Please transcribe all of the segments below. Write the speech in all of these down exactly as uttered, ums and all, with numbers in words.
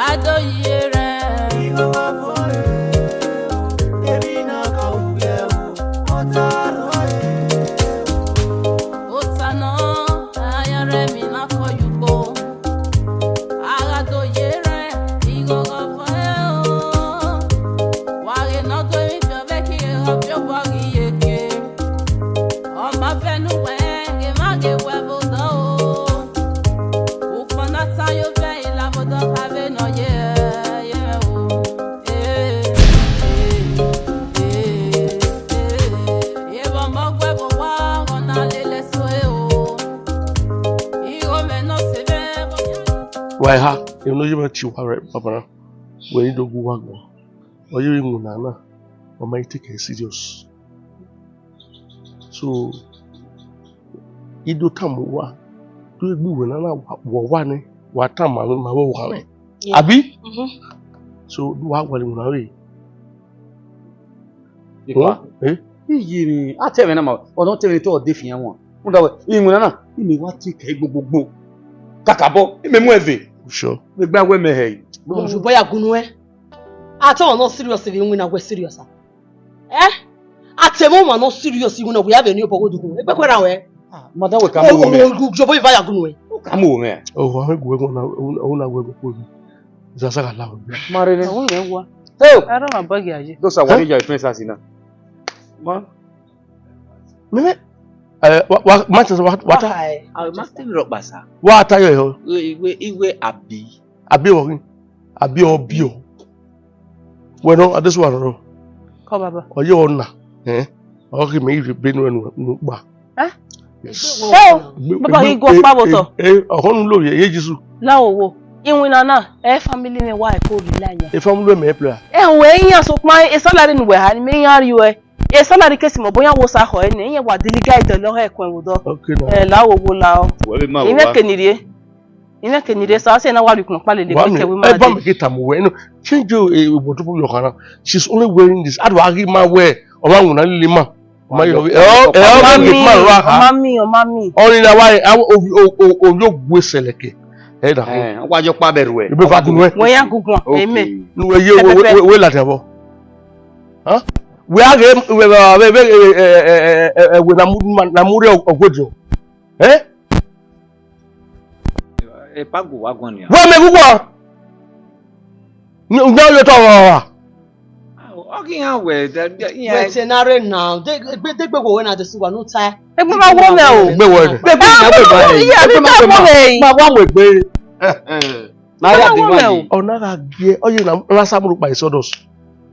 Ado ye rẹ. Ota nọ, a ya rẹ emwi na kọ ye ugbo. A gha do ye rẹ, ighọghọ vọẹ o. Wa ghe ne ọ do emwi viọ vbe ẹki, ghe gha viọ obọ ghi ye eke. Ọ ma vẹ ne uwẹ ghe ma ghe wẹ vbe odọ o. Ukpọn na ta yo vẹ ilavọdọ kha vbe ne ọ ye, ye o. Eh, eh, eh, eh. Evba ọmọ gu ẹvbo owa, ọ na lele ẹso ẹre o. Igho mwẹ ne ọ sẹ vbe ẹvbo. Wa eha, emwi ne ọ ye mwẹ tie uwa rẹ, Baba na, wẹ i do gu uwa agbọn. Ọ ye vbe iwinna na, ọ ma i take ẹre serious. So, I do tama uwa, do egbe iwinna na wa, wa nẹ, wa tama ma vbe owa mwẹ. Yeah. Abi? Mhm. So, do wa gualọ iwinna vbe. Ipa. Eh? Iye ni, a te mwẹ na ma, ọ nọ te mwẹ ni te ọ de fian wan. Rhunmwuda wẹ, iwinna na, imẹ wa tie kẹ gbogbogboo. Kakabọ, imẹ mu ẹve. Sure. Vbe gba wẹ mẹ hẹ. Ojubo ya gunu ẹ. A te ọmwa nọ serious vbe iwinna wẹ serious a. Eh? A te mwẹ ọmwa nọ serious iwinna wẹ ya vbe ni obọ ghodugu. Egbe kue ra wẹ. Ah, madam, wẹ ka mu wẹ mẹ. Ojubo iva ya gunu ẹ. Ka mu wẹ mẹ. Oh, wa gu ẹguọn na, ọ na gu ẹguọn kpo. Zaza gha la wẹ. Ma rere. Ọ wẹ wa. Hey! I don't know about you. Those are what you friends as enough. Ma. Mẹ, eh, wa, wa, ma ta, wa, wa ta. Why? I must still rock basa. Wa ta yo yo. Iwe, iwe abi. Abi ọ ghi. Abi ọ bi ọ. Wẹ nọ, adesua nọ. Kọ baba. Ọ ye ọ na. Eh? Ọ ghi mẹ ire be nu nu kpa. Eh? Yes. Hey, baba ghi gu ọkpa vbe otọ. Eh, ọhọ nu lo ye, ye Jesu. La wo wo. Iwinna na, e family mwẹ wa ko rely yan. E family mwẹ play. Eh, wẹ iyan sokpan, e salary nu wẹ ha, ni mẹ iyan ri ẹ. E salary case mọ, bọyan wo sa khọ ẹnẹ, iyan wa diligate lọ hẹ ẹkun ẹvbo dọ. Okay, no. Eh, la wo wo la o. Wẹ vbe ma wo wa. Imẹ ke ni rrie. Imẹ ke ni rrie, sa sẹ na wa ri ukpọn kpa lele, wa ke mi, wẹ ma ẹ ba de. Mi ke tama wẹ, no, change your, eh, wardrobe your khana. She's only wearing this. Adu aghi ma wẹ, ọ ma wuna lili ma. Ma yo, ẹ ọ, ẹ ọ, ma mi, ma ra ha. Ma mi, ọ ma mi. Ọ ni na wa, a, o, o, o, o, yo gbe sẹlẹkẹ. Ẹ da. Eh, wa jọ kpa bẹrẹ wẹ. Ibe va gun wẹ. Wẹ ya gun gun, amen. Nu wẹ ye, wẹ, wẹ, wẹ la tẹ bọ. Huh? Wẹ a ghe, wẹ, wẹ, wẹ, eh, eh, eh, eh, wẹ na mu, na mu rre ọgwẹdiọn. Eh? Epa gu wa guan nia. Wẹ mẹ gu wa. Ni u gba yo tọ wa. Ọ ghi yan wẹ, da, da, iyan. Wẹ te na re na, de, de, de gbe wo wẹ na de suwa nu ta. Egbe ma wo mẹ o. Gbe wẹ. Gbe gbe na gbe wẹ. Iye abi ta wo mẹ. Ma wa mu egbe. Na ya de wa yi. Ọ na gha gie, ọ ye na, na sa mu ro pa Exodus.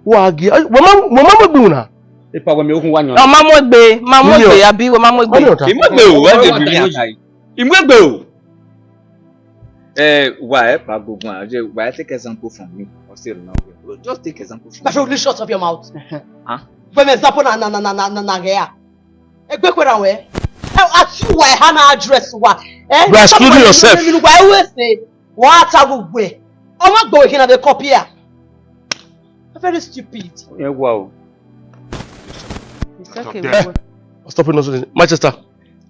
Wa gie, wẹ ma, wẹ ma mu egbe na. Epa wẹ mi okun wa yan. Ọ ma mu egbe, ma mu egbe, abi wẹ ma mu egbe. Ọ ni ọta. Ẹ mu egbe o, wẹ de bi mi ata yi. Ẹ mu egbe o. Eh, wa ẹ pa gbogbo an, je, wa ẹ take example from me. Or say Ronaldo. Just take example from me. Bro, you shut up your mouth. Huh? When example na, na, na, na, na, na, na, yeah. Egbe kwera we. Eh, as you were, hana address wa. Eh? You are excluding yourself. Mi, mi, mi, wa, we say, wa ta we. Ọmọ gbo kina be copy here. Very stupid. Yeah, wow. It's okay. Stop it, nonsense. Manchester.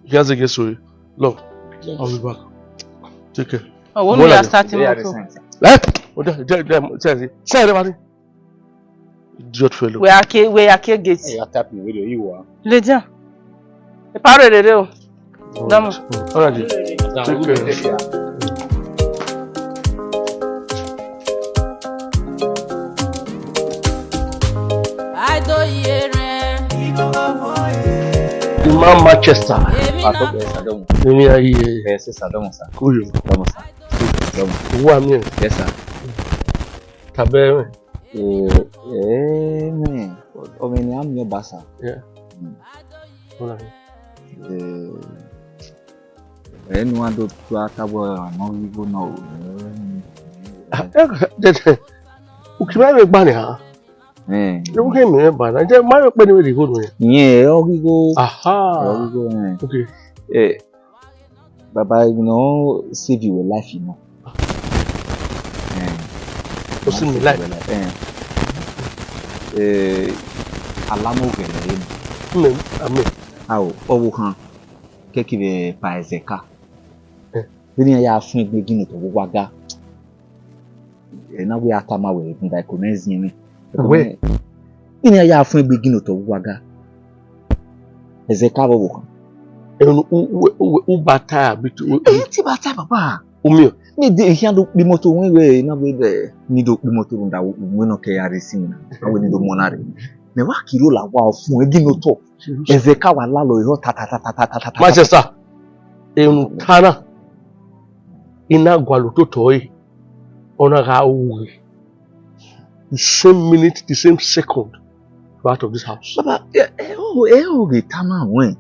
He has against you. Love. Yes. I'll be back. Take care. Oh, when we are starting. Eh? Oh, there, there, there, say, say, everybody. Idiot fellow. We are ke-, we are ke gate. Hey, attack me, where you are. Ladies. E pare rere o. Dama. All right. Take care. Imam Manchester. Yes, sir. Yes, sir. Kuyo. Yes, sir. Wa mi. Yes, sir. Tabe. Eh, eh, man. Ọ mẹ ne a miẹn Ọba sa. Yeah. Mm. All right. Eh, ẹ nu a do tua tabọ ọmọ igho na o. Ah, eh, eh, eh, u ki ma vbe gba ni ha. Eh. U ki mi ba na. Je ma vbe kpe ni vbe igho nu. Yen ọ ghi igho. Aha. Ọ ghi igho, eh. Okay. Eh, Baba, you know, save your life, you know. Eh. Save my life. Eh. Eh, alamo gẹlẹ ye. Amen. Amen. Ao, ọvbokhan, kẹkẹ vbe pa ẹzẹ ka. Vbene iran ya fun egbe gin ne otọ vbe uwa ga, ẹ na wẹ a tama wẹ rhunmwuda ẹko ne ẹ ziẹn mwẹ. Ẹko Wẹ? ne, vbene iran ya fun egbe gin ne otọ vbe uwa ga, ẹzẹ ka vbe ọvbokhan. Ẹn, u, u, u, u ba ta bit-, u, Ẹ te ba ta, baba. U miẹn? Ne de khian do kpe imoto wẹn wẹ, na wẹ, ẹ, ne I do kpe imoto rhunmwuda wẹ, uwẹ nọ kẹ ya rre si mwẹ na. A wẹ ne I do mu ọna rre. Mẹ wa kiro la wa fun egin ne otọ. Ẹzẹ ka wa lalọ ehọ ta, ta, ta. Manchester, emwi ta na, I na gualọ ototọ ẹre, ọ na gha ru uwẹ. The same minute, the same second, you out of this house. Baba, ẹ, ẹ, o, ẹ, o ghe tama ruẹn.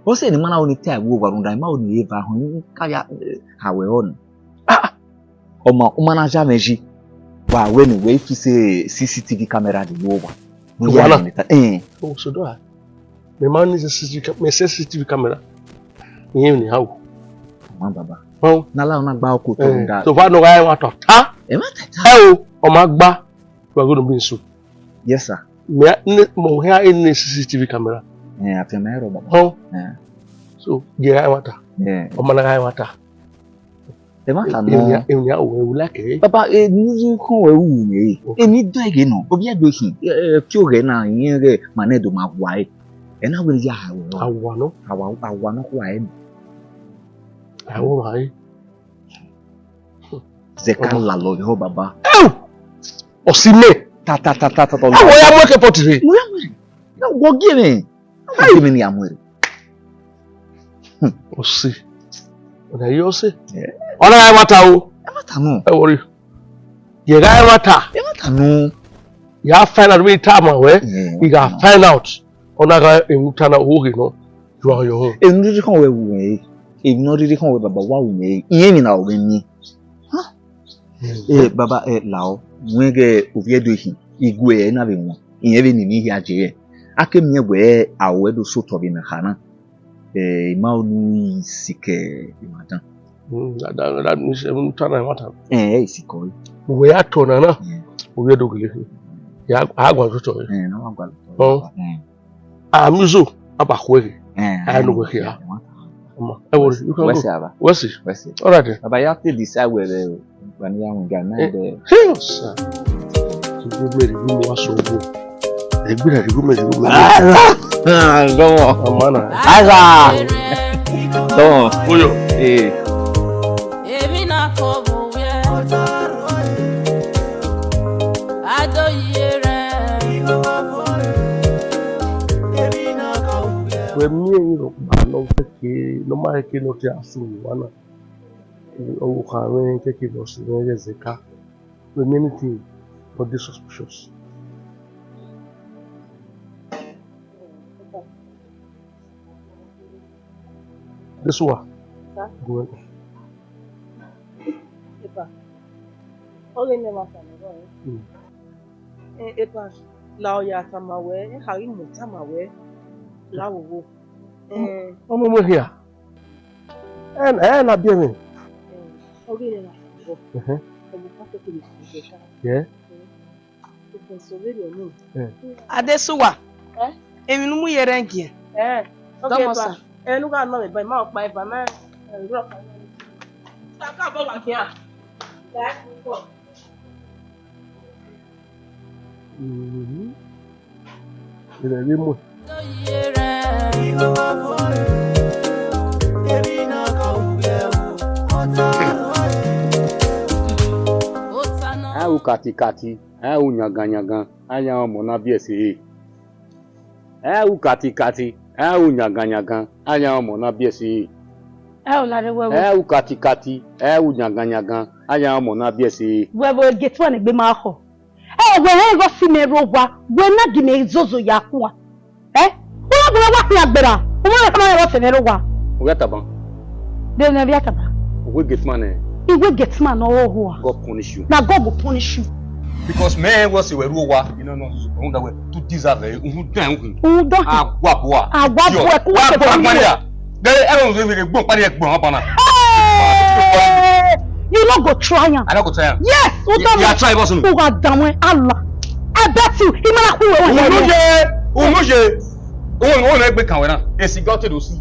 Ọ sẹ ne ima na ho ni ta ẹvbo owa rhunmwuda, ima ho ni re eva họn, ka ya, ẹ, ha wẹ họ ni. Ah, ah. Ọ ma, u ma na ya mwẹ yi. Wa wẹ ne wẹ fix C C T V camera de vbe owa. Owa na? Ẹn. Oh, so do I. Mẹ ma ni C C T V ca-, mẹ C C T V camera. Iye ni ha o. Ọmọ baba. Ọ. Na la na gba oko to Eh, da. So far no guy want to ta. Ẹ ma ta ta. Ẹ o, ọ ma gba. You are going to be in soon. Yes, sir. Mẹ ne mo ha ene C C T V camera. Ẹ, a fi ma ẹrọ baba. Ọ. Ẹ. So, gẹ guy want to. Ẹ. Ọ ma na guy want to. Ẹ ma ta nọ. Ewia, ewia, o, ẹ, u like ẹ? Baba, ẹ, ni khọn wẹ wu mwẹ ẹ. Okay. Eni dọ ẹghe nọ, ovbi ẹdo khin, ẹ, ẹ, fi oghẹ na, iyẹn ghẹ, ma nẹ do ma wa ẹ. Ẹ na wẹ ya ha wẹ. Awa nọ. Awa, awa nọ kua ẹ. Awa ma ẹ. Zẹ ka Ọmọ. Lalọ vbe họ baba. Ẹu! Ọsi mẹ. Ta, ta, ta, ta, ta, ta. Ẹwọ ya mu ẹkẹ forty rre. Mu ya mu. Ya wọ gie mwẹ. Ai! Gie mwẹ ne ya mu ẹre. Hmm. Ọsi. Ọna ye ọsi. Yeah. Ọna ya ẹmwata o. Ẹmwata nọ. Ẹ wọrri. Ye gha ẹmwata. Ẹmwata nọ. Ya find out vbe I tama wẹ. Yeah, I gha ẹmwata nọ. Find out. Ọna gha emwi ta na, oghe nọ. Ju aro yọ họn. Emwi rhirhi khọn wẹ wu mwẹ re. Emwi ne ọ rhirhi khọn wẹ baba wa wu mwẹ re. Iyẹn emwi na ọ ghẹ miẹn. Huh? Mm. Eh, baba, eh, lao, wẹ ghẹ ovbi ẹdo khin, igue ẹre na vbe wọn, irẹn vbe ni emwi hia je rẹ. A ke miẹn wẹ aro ẹdo sotọ vbe na kha na, eh, I ma ho ne I sikẹ emwa dan. Mm, that, that, that means, eh, ta na, what happened? Eh, eh, I sikẹ ọre. Wẹ ya tọ na na, Yeah. Ovbi ẹdo gele khin. Ya, a gua sotọ rẹ. Eh, na wa gua sotọ rẹ. Ọ. Eh. Amizo, a ba khuẹ ghe. Eh, A no eh, wẹ khia. eh, Ọmọ, ẹ wọrri, you can Wẹ go. sẹ, baba. Wẹ sẹ. Wẹ sẹ. All right then. Baba, ya te decide whether gba ni ya win ga na Eh, de. Hey, sir. Igho mẹ rhie igho mẹ wa sẹ obo. Ẹ gbera rhie igho mẹ, rhie igho mẹ. Ah, come on. Ọmọ na. Aza. Come on. Oyo. Eh. Èmi náà kọ bò wẹ́. Adóyè rẹ̀. Wẹ miẹn emwi rhọkpa ne ọ kẹke, ne ọ ma kẹke ne ọ te a sunu owa na. Ọvbokhan mwẹ kẹke ne ọ sẹ mwẹ ghẹ zẹ ka. Wẹ miẹn anything but dey suspicious. This one. Sir? Go ahead. Epa. Ọghe ne ma sa nọ rọ. Mm. Eh, epa, la ọ ya tama wẹ, eh, ha ghi mu tama wẹ, la wo wo. Eh. Ọmọ mẹ hia. Eh, eh, na biẹ mwẹ. Eh, ọghe ne ma sa nọ rọ. Uh-huh. Ọmọ ka to kele si ka. Yeah. Eh. Adesuwa. Eh? Emwi ne u mu ye rẹngiẹn. Eh. Dọmọ sa. Eh, nu gha nọ mẹ ba, ma ọkpa eva, ma, eh, rọ. Sa ka bọ wa kian. Mhm. Ilẹ̀ rí mọ̀. A ru katikati, a ru yanganyangan, a yan ọmọ na biẹ ẹse re. A ru katikati, a ru yanganyangan, a yan ọmọ na biẹ ẹse re. Ẹ o, lare wẹ vbo? A ru katikati, a ru yanganyangan, a yan ọmọ na biẹ ẹse re. Wẹ vbo, gate man egbe ma khọ. Ẹ, wẹ rẹn igho si mẹ rre owa, wẹ na gie mẹ zozo ya kua. Ẹ? U na gu mwẹ wa khian gberra, u ma rẹn khama rẹn vbe ọse mwẹ rre owa. Ovbi ataban. De ne ovbi ataban? Uwẹ gate man nẹ. Iwẹ gate man ne ọ rre owa. God punish you. Na God go punish you. Because mẹ rẹn wẹ ọse wẹ rre owa, you know, no, rhunmwuda wẹ, to deserve ẹ, uhunmwu dan uhunmwu. Uhunmwu dan. Awa bua. Awa bua, ku wa wa bua, bua ya. Then everyone will be gbọn kpari gbọn ọba na. Hey! You no go try am. I no go try am. Yes, you, you are try boss. U gha dan wẹ, Allah. I bet you, he man who who Unu ye, unu ye. Unu, unu egbe kan wẹ na. Esi gọ te do si.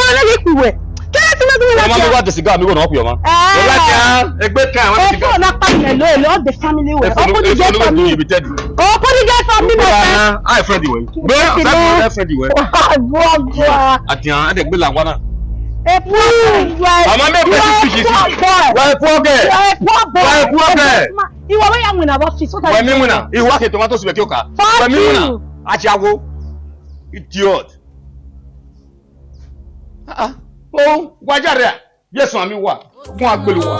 Kẹrẹ ne ghi ku wẹ. Kẹrẹ ti na du wẹ. Ọmọ mi wa de cigar mi gho na ọ khuẹ ọmwa. Eh. Egbe kan, egbe kan, wa de cigar. Ephone na kpa mẹ lo, lo, the family well. Ephone, open the gate for me. Open the gate for me, my friend. Ah, friend wẹ. Gbe, that friend wẹ. Gua, gua. Adian, ẹ de gbe la wa na. A poor boy. Ọmọ mi pẹ ti speak. Wa poor girl. You are a poor boy. Wa poor girl. Ìwọ wẹ ya win na office. Wẹ mi win na. Ìwọ ke tomato sibẹ kí o ka. Wẹ mi win na. Ajawo. Idiot. Ah, ah. Oh, wa jare a. Yes, mami wa. Gun agbelu wa.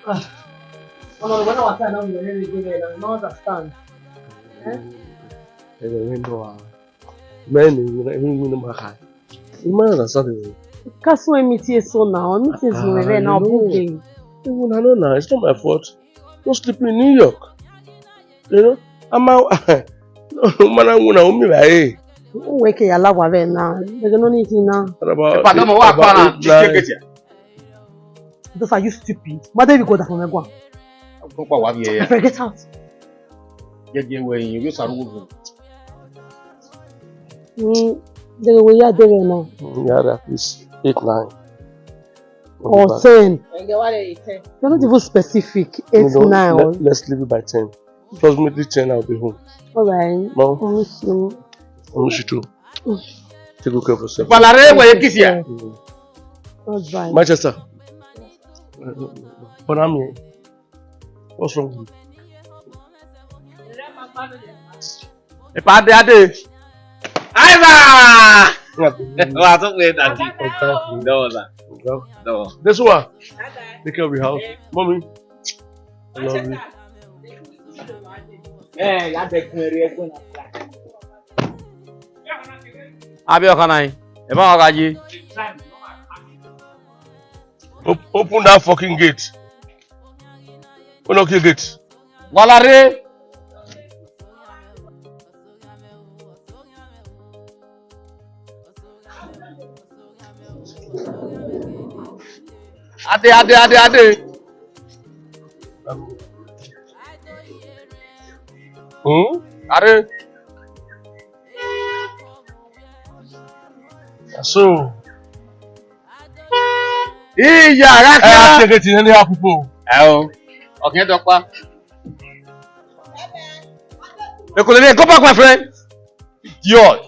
Ah, ọmọ ne wẹ na wa ta na wẹ rẹ vbe gbe mwẹ na, I no understand. Eh? Ẹghẹ mwẹ nọ a. Mẹ ne I winna ma kha. I ma understand. Ka suẹn meeting eso na, ọ meeting eso mwẹ vbe na, ọ bu ghe. Even I know now, it's not my fault. No sleep in New York. You know, I'm out. Man, I wanna hold me by. Uwẹ ke ya la wa vbe na. Ẹghẹ nọ ni khin na. Padà mọ wa pa na, just take it. Those are you stupid. Mother, you go down from Egua. Go pa wa vbe. Forget out. Jẹjẹ wẹ yin, vbe sa ru wo. Mm, de we ya de vbe na. Mm, yeah, at least eight, nine. Or ten. You're not even specific. Eight, nine. Let's leave it by ten. Approximately ten, I'll be home. All right. No. I miss you. I miss you too. Take good care of yourself. Balare, where you kiss here? Mm. All right. Manchester. But I'm here. What's wrong with you? Epa, ade, ade. Aiva! Wa tun pe daddy. Dọwọ, sir. Dọwọ. This one. Take care of your house. Mommy. I love you. Eh, ya de kun ere ẹgbẹ na. Abi ọkhan na, ẹ ma wa gha ye. Op-, open that fucking gate. Open the gate. Wa la rre. Ade, ade, ade, ade. Hmm? Ade. So. Iya, gha kia. Eh, take it in any people. Ẹ o. Ọkẹ dọkpa. Ekole, go back, my friend. Idiot.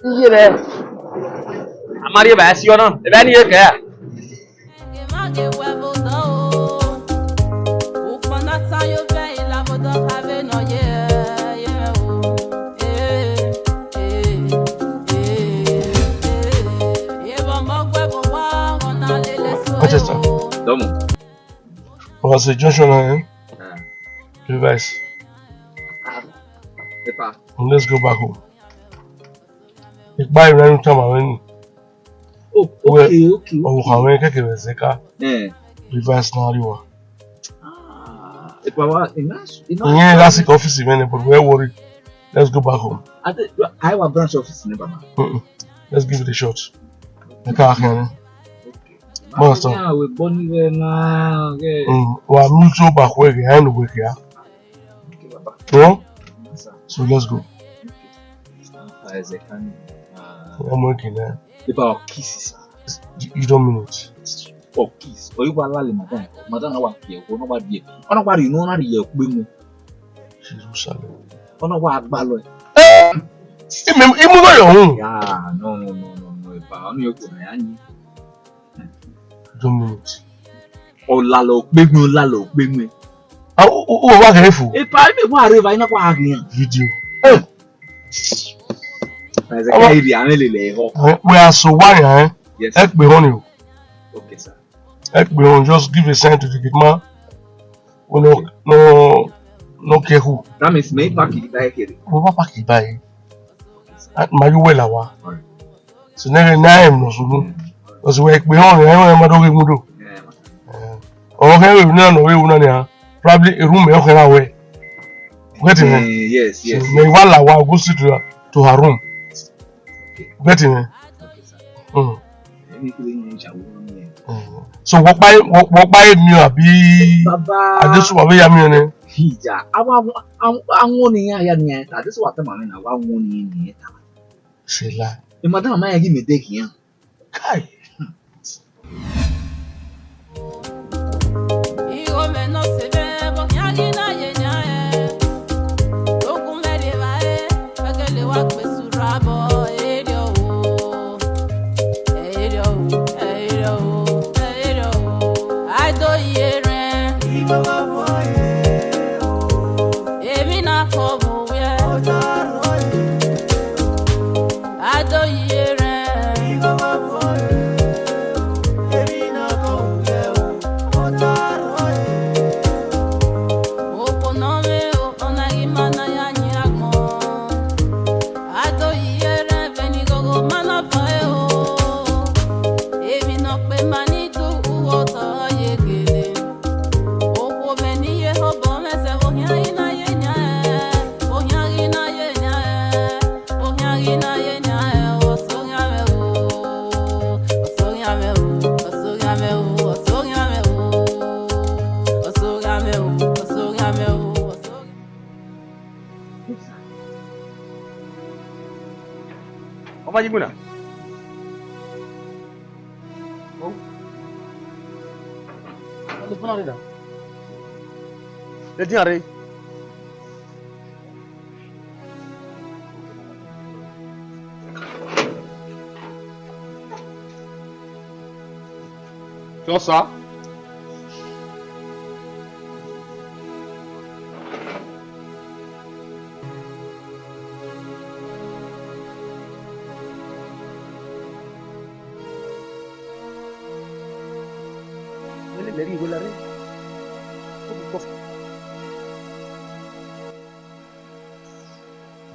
Iye rẹ. A ma rhie evba ẹse na, evba ne I ye kẹ a. Manchester. Domo. Ọ wa sẹ junction na, eh? Ah. Revise. Ah. Epa. And let's go back home. Ikpa ira yu tama vbe ni. Oh, okay, okay, okay. Ọ kha vbe keke vbe zeka. Eh. Revise na riwa. Ah, epa wa, enough, enough. Yeah, that's the office, man, but we're worried. Let's go back home. I think, I have a branch office in Bama. Mm-mm. Let's give it a shot. I can't hear him. Okay. Master. Ania wẹ gbọ ni vbe na, ghẹ. Mm, wa mu icho ba khuẹ ghe, a i nu wẹ khia. Okay, Baba. Huh? Yes, sir. So let's go. Ah, Isaac, can you, uh, I'm working, eh? About kiss, sir. You don't mean it. Ọ kiss. Ọ i wa lale madam. Madam na wa kie, ọ na wa die. Ọ na wa ri, ọ na ri ye kpe mu. Jerusalem. Ọ na wa gba lọ. Eh! Ime, imu gha yọ hun. Ya, no, no, no, no, no, eba, ọ ni yo ko na ya ni. Don't mean it. Ọ lale okpegbe, ọ lale okpegbe. Ah, u, u, u wa ghe fu. Eba, ime wa re va, ina kwa ghe. Video. Eh! Isaac, ọmọ, iri amẹ lele ehọ. Eh, we are so why, eh? Yes, sir. Ẹ kpe họn ni o. Okay, sir. Ẹ kpe họn, just give a sign to the gate man. We no, okay, no, no care who. That means me park it by here. We wa park it by. Ah, ma yu wẹ la wa. All right. So nẹghẹ na em nọ sunu. Because we kpe họn, ẹ, ẹ ma do ghe mu do. Yeah, man. Eh, ọ kẹ vbe na nọ vbe una nia. Probably a room ẹ ọ kẹ na wẹ. You get it, man? Eh, yes, yes, yes. So me wa la wa go sit to, to her room. Okay. You get it, man? Okay, sir. Mm. Ẹ i kele yin cha wo ni. Mm. So wọ kpa, wọ, wọ kpa emi abi? Baba. Adesuwa vbe ya miẹn nẹ. Hija, a wa, a, a wọn ni ya ya ni ta. Adesuwa tama mwẹ na, wa wọn ni ni ta. Sela. E madam ma ya ghi mẹ de khian. Kai. Igho mwẹ ne ọ sẹ mwẹ, vbe ọ khian ghi na ye yan ẹn? Ogun mwẹ rre evbare, ẹgẹlẹ wa gbe sura bọ, ẹ i rriọ o, ẹ i rriọ o, ẹ i rriọ o, ẹ i rriọ o. A i do ye rẹn. Emwi na kọ vbe uwẹ. A do ye rẹn. Okhuo ne ọ mwẹ o, ọ na ghi ma na ya yin agbọn. A do ye rẹn vbene ighogho ma na fẹẹ o. Emwi ne ọ kpe ma ni du uwu otọ ye gele. Okhuo mwẹ ne I ye hobọ mwẹ sẹ vbe ohian ghi na ye yan ẹn, vbe ohian ghi na ye yan ẹn, vbe ohian ghi na ye yan ẹn, ọsọghian mwẹ o, ọsọghian mwẹ o, ọsọghian mwẹ o, ọsọghian mwẹ o, ọsọghian mwẹ o, ọsọghian. Ọba yi gbona. Oh. Ọdẹ fúnra rẹ dà. Lẹdí ààrẹ. Sọ sá. Wẹ lele ẹre igho la rre. Ọ bu kọfẹ.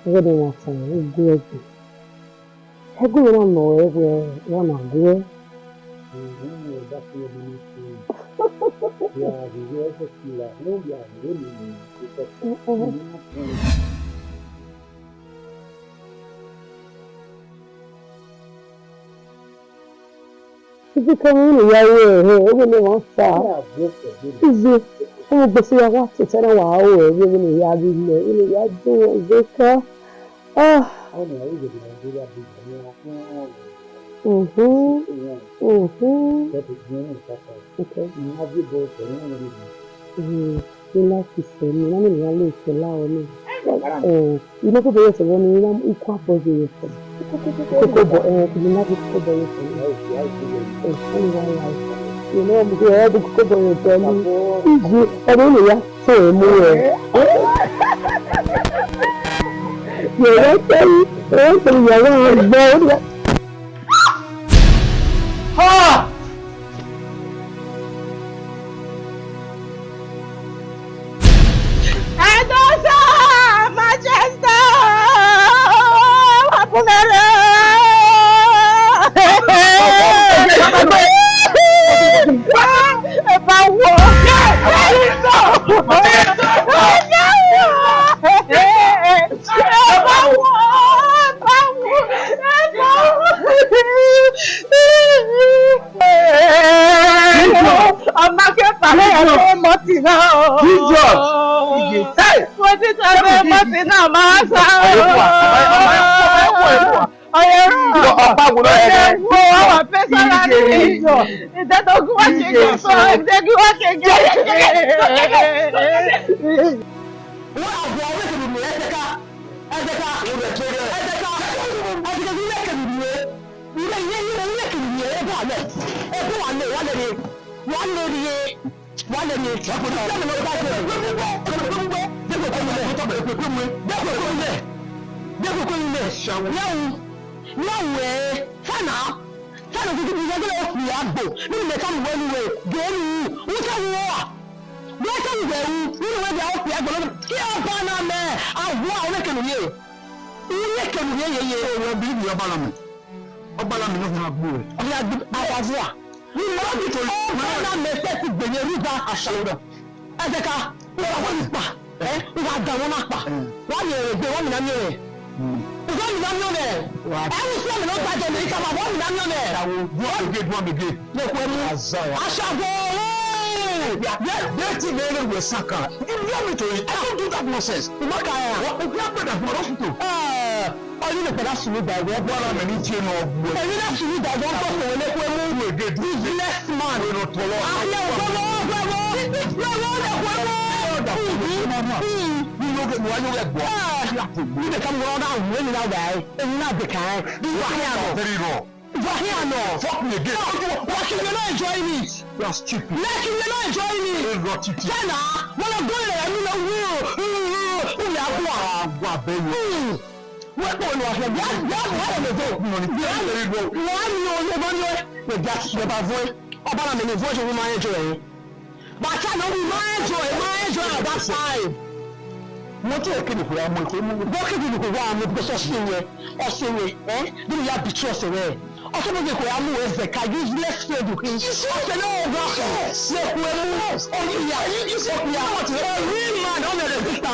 Ẹghẹ ne wa ta, u gu ẹe gbe. Ẹgu na nọ ẹre wẹ wa na gu ẹe. Iye ka mwẹ ne ya ru ẹre, ọ wẹ ne wa sa. Iye, ọ wẹ gbese ya wa tota na wa ru ẹre, ọ wẹ ne ya ru ẹre, ọ wẹ ne ya do ẹre ka. Ah. Mhm. Mhm. Mm, I like it, sir. Mi na mi na le sẹ la ọ ni. Eh, I no go be here for one, I na equal boy here for. Koko boy, eh, mi na be koko boy here for. Eh, only one life. You know, mi go all the koko boy here for me. Iji, I don't know ya. So, mo eh. You like that? Eh, so you are one boy. Ha! Ẹdosa, Manchester, wa bun mwẹ rre. Ẹ ba wo. Ẹ ba wo, ẹ ba wo, ẹ ba wo. Jesus. Hey. What is a must in a massa? Ọyẹ rọ. Ọkpa wo lọ ẹrẹ. Wo wa pesa na ni. Ide to gu wa keke so, ide gu wa keke. Wọ́n àgbọ̀ ọ̀rẹ́ kìlì mi ẹ̀ tẹ́ka, ẹ̀ tẹ́ka, ẹ̀ tẹ́ka, ẹ̀ tẹ́ka, ilé kìlì mi ẹ̀, ilé ilé ilé ilé kìlì mi ẹ̀, ẹ̀ bọ̀ alẹ́, ẹ̀ bọ̀ alẹ́, wà lẹ́rìí, wà lẹ́rìí. Wale ni. Dẹ́kun kọ́ ilẹ̀. Dẹ́kun kọ́ ilẹ̀. Dẹ́kun kọ́ ilẹ̀. Yawu. Yawu ẹ̀. Fana. Fana kuku bi yẹgẹlẹ okpia agbo. Nínú mẹ ka mu wẹ nuwe. Gẹ̀ẹ́nu. Wọ́n ká wù wẹ̀ wu. Nínú wẹ̀ bí a okpia agbo. Kí ọba na mẹ. Awa ọmọ kẹnu ye. Ọmọ kẹnu ye ye ye. Ọwọ́ bí ibi ọba na mẹ. Ọba na mẹ ní ọkùnrin agbo rẹ̀. Ọkùnrin agbo. Awa vua. Ọba na mẹ fẹ́ ti gbẹ̀yẹ rúgba. Aṣọ. Ẹ jẹ́ ká, wọ́n wá ní pa, ẹ, wọ́n wá da wọn náà pa. Wọ́n á yẹ ẹ̀rẹ̀ gbé, wọ́n mìíràn ní ọ̀rẹ́. Wọ́n mìíràn ní ọ̀rẹ́. Ẹ wọ́n sí ọ̀mìnà gba jẹ Amẹ́ríkà, wọ́n mìíràn ní ọ̀rẹ́. Ìyàwó, do am again, do am again. Lè kú ẹni. Azaya. Aṣàgbò. They, they think they know where Saka. You know me to it. I don't do that nonsense. Ìmọ̀ kà ẹ̀. What, we have better for hospital. Ẹ, ọyún lè padà sùn nígbà ẹ̀wọ̀. Wọ́n bọ́ ara mi ní tiẹ̀ náà bu ẹ. Èmi náà sùn nígbà ẹ̀wọ̀, ń tọ́ sọ̀rọ̀ lè kú ẹni. Who again? Business man. Wọ́n lọ tọrọ. Àlẹ́ ògbọ́n wọ́n gbẹ́wọ́. Gbẹ́wọ́ lè kú ẹni. Ọ̀dà fún mi, fún mi. Nínú oge, mo wá yóò rẹ̀ gbọ́. Níbi kan mo rọra wù ẹ́ nínú àgbà ẹ̀, èyí náà bẹ̀ kàn ẹ́. Wà á yà lọ. Very raw. Wà á yà lọ. Fuck me again. Wà á kí ni náà enjoy me. You are stupid. Like you not enjoy me. Very raw titi. China, wọ́n lọ gbọ́ ìrẹ̀lẹ̀ mi lọ wú. Wúlò àbúrò. Àwa bẹ̀ yìí. Wọ́n pọ̀ ní wàá fẹ́ bí a bí a bí a lè dé. Wọ́n á ní olú ọba ní ẹ̀. Ẹ̀dá ti ṣe bá fún ẹ. Ọba náà mi ní fún ẹ ṣe wọ́n máa ń jọ ẹ̀. Bàtà náà we máa ń jọ ẹ̀, máa ń jọ ẹ̀ at that time. Mo tún èké nìkú ya mọ èkó mú. Bó kéde nìkú wa mú because ọ̀sẹ̀ yẹn, ọ̀sẹ̀ yẹn, ẹ́, bí mo yà bìtú ọ̀sẹ̀ yẹn. Ọ̀sẹ̀ méje kò yà mú ẹsẹ̀ ká useless friend òkè. Ọ̀sẹ̀ náà wọ́n gbọ́ ọ̀sẹ̀. Yes. Lè kú ẹ mú. Yes. Oyè yà. You, you see, you know what? A real man, ọ̀nà rẹ̀ sísà.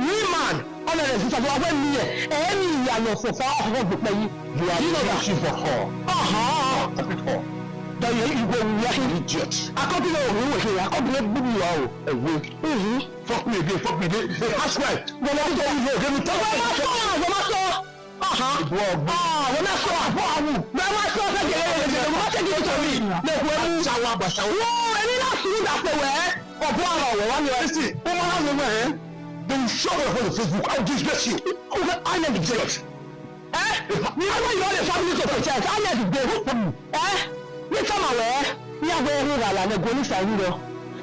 Real man, ọ̀nà rẹ̀ sísà. Wọ́n wẹ́ mi yẹ. Ẹ ní ìyànà òfòfò ọkọ̀ gbẹ̀pẹ̀ yìí. You are reaching for her. Aha. Stop it all. Dọ̀yẹ̀ ìwé wúyá. Idiot. Akọ́bílẹ̀ òun wò ṣe, akọ́bílẹ̀ gbúdú wa o. Ẹ̀wẹ̀. Mhm. Fuck me again, fuck me again. Hey, housewife. Wọ́n máa sọ ìlú òde mi tọ́wọ́. Wọ́n máa sọ, wọ́n máa sọ. Aha. Ìbú ọgbọ́n. Ah, wọ́n máa sọ àbọ̀ àwù. Wọ́n máa sọ ọ̀sẹ̀ gẹ̀gẹ̀gẹ̀gẹ̀, wọ́n máa ṣe kí n sọ mi. Lè kú ẹrú. Ṣàwọn àgbà, ṣàwọn. Wọ́n, èmi náà sùn dà pé wẹ́. Ọ̀bọ àrọ̀ wọ̀ wá ní ẹ. Listen, wọ́n máa ń wọ ẹ̀. They will show your phone on Facebook. I'll disgrace you. Okay, I am idiot. Eh? Ni awa yọ le family to protect. Aya di gbe. Eh? Ni sama wẹ. Ni awa ẹrẹ ra la ne go ni sa yi rọ.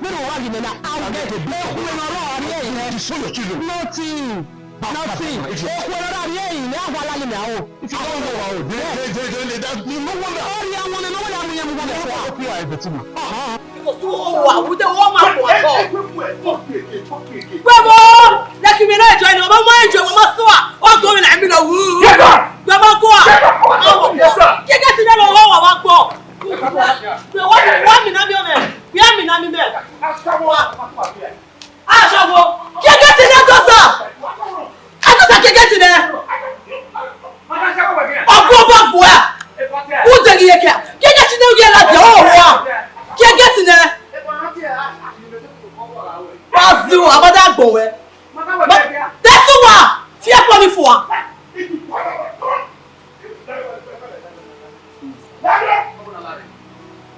Ni ro wa gi me na. I will get a big. Eku na ro ari e. Destroy your children. Nothing. Nothing. Eku na ro ari e. Ni awa la ni me awo. If you don't know how, they, they, they, they, they, that, you no wonder. Ori awon na wala mu ye mu wala. Open your eye, Fatima. Uh-huh. Because you are, we don't want my boy. Gbẹmọ, lẹkì mi náà jọ ẹni ọmọ mọ ẹjọ ọmọ sọ wa, ọdọ mi náà mi lọ wú. Gbẹmọ kọ wa. Kíkẹ́ ti náà lọ wọ́ wà wá gbọ́. Wọ́n mi náà mi ọmọ ẹ̀, wíwá mi náà mi mẹ́. Aṣọ wo? Kíkẹ́ ti náà dọ́sà. Adọ́sà kíkẹ́ ti náà. Ọgbọ́n bá gbọ́ ẹ̀. Ó jẹ́ kí yẹ kí a. Kíkẹ́ ti náà yẹ la jẹ́ ọ̀rọ̀ wa. Kíkẹ́ ti náà. Wá sí o, àbádá gbọ̀ wẹ́. Tẹ́sí wa, fi ẹ́ pọ̀ ní fún wa.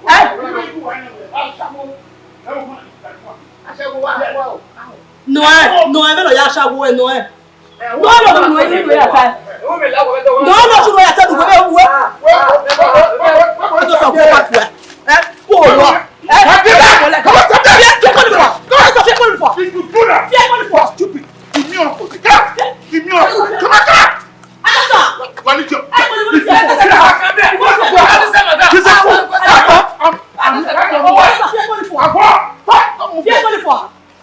Ẹ́. Nọ ẹ, nọ ẹ, mẹ́rin ọ̀yà aṣáwó ẹ, nọ ẹ. Nọ ẹ lọ nù ẹ nínú ẹ ta. Nọ ẹ lọ sùn ẹ ta dùgbò bẹ́ẹ̀ wú ẹ. Ẹ tó sọ fún ẹ pàtó ẹ. Ẹ kú òun lọ. Ẹ fi ẹ kọ́ lè fà. Ẹ sọ fún ẹ kọ́ lè fà. If you do that, fi ẹ kọ́ lè fà. Stupid. Give me your foot. Give me your foot. Come on, come on. Wọ́n ní jọ. Ẹ kọ́ lè fà. Ẹ kọ́ lè fà. Ẹ kọ́ lè fà. Ẹ kọ́ lè fà. Ẹ kọ́ lè fà. Fi ẹ kọ́ lè fà.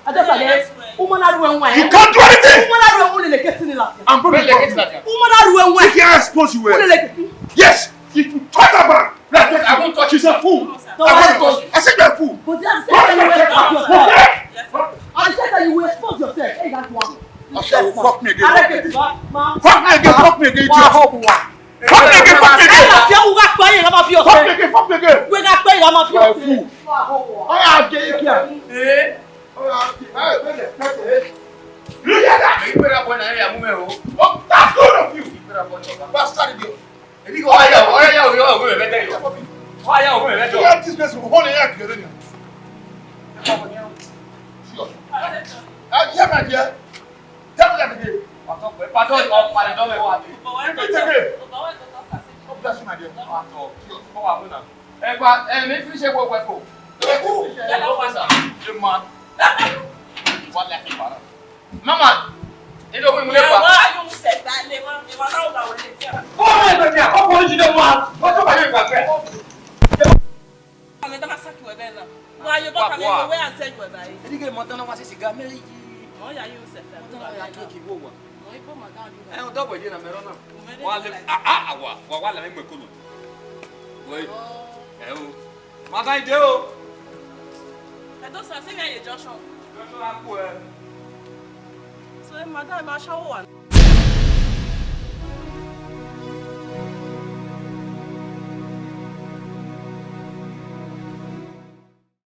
Ajá sàlẹ̀, ọmọ náà ru ẹ̀wọ̀n ẹ̀. You can't do anything. Ọmọ náà ru ẹ̀wọ̀n lè kẹ́sì ni la. I'm very confident. Ọmọ náà ru ẹ̀wọ̀n ẹ̀. He can expose you well. Yes, if you touch that man, like that, I won't touch you. She's a fool. No, I won't touch you. I said you're a fool. But that's the same thing you will expose yourself. At the same time, you will expose yourself. Hey, that's one. Fuck me again. Fuck me again, fuck me again, idiot. Fuck me again, fuck me again. Fuck me again, fuck me again. You're a fool. Ẹ ya mu mwẹ o. Oh, that's good of you. Bastard idiot. Ebi ko ya, o ya, o ya, o ya, o ya, o ya, o ya. Get this place, o hole ya, get in. Sure. Ah, yeah, my dear. Tell me that again. Pardon, pardon, pardon, pardon. Repeat again. God bless you, my dear. Pardon. Sure. Come on, now. Ẹ gba, ẹ, mi fi ṣe wo wẹ fo. Ẹ kú. Ẹ lọ wá sà. Ẹ ma. Wà á lẹ kí para. Mama, ẹ lọ wí mu lẹ pa. Why you say that? Le ma, le ma na wà wẹ le dia. Ó rẹ̀ bẹ̀rẹ̀ àkọ́kọ́ oríṣi ló máa. Wọ́n tó bá yẹ ìgbà fẹ́. Ame da ma saki wẹ bẹ na. Wa yo ba ka le wẹ a sẹ wẹ ba yi. Edighe madam na wa sisi ga mẹ yi. Mo ya yo se ta. Madam na ya drink igho wa. Mo ipo madam yo. Ẹ, ọdọ wẹ ye na mẹ rọ na. Wa le, a, a, a, wa, wa, wa la mẹ kolo. Wẹ. Ẹ o. Madam ide o. Ẹ do sa se ya ye junction. Junction a ku ẹ. So, ẹ madam ma show wa.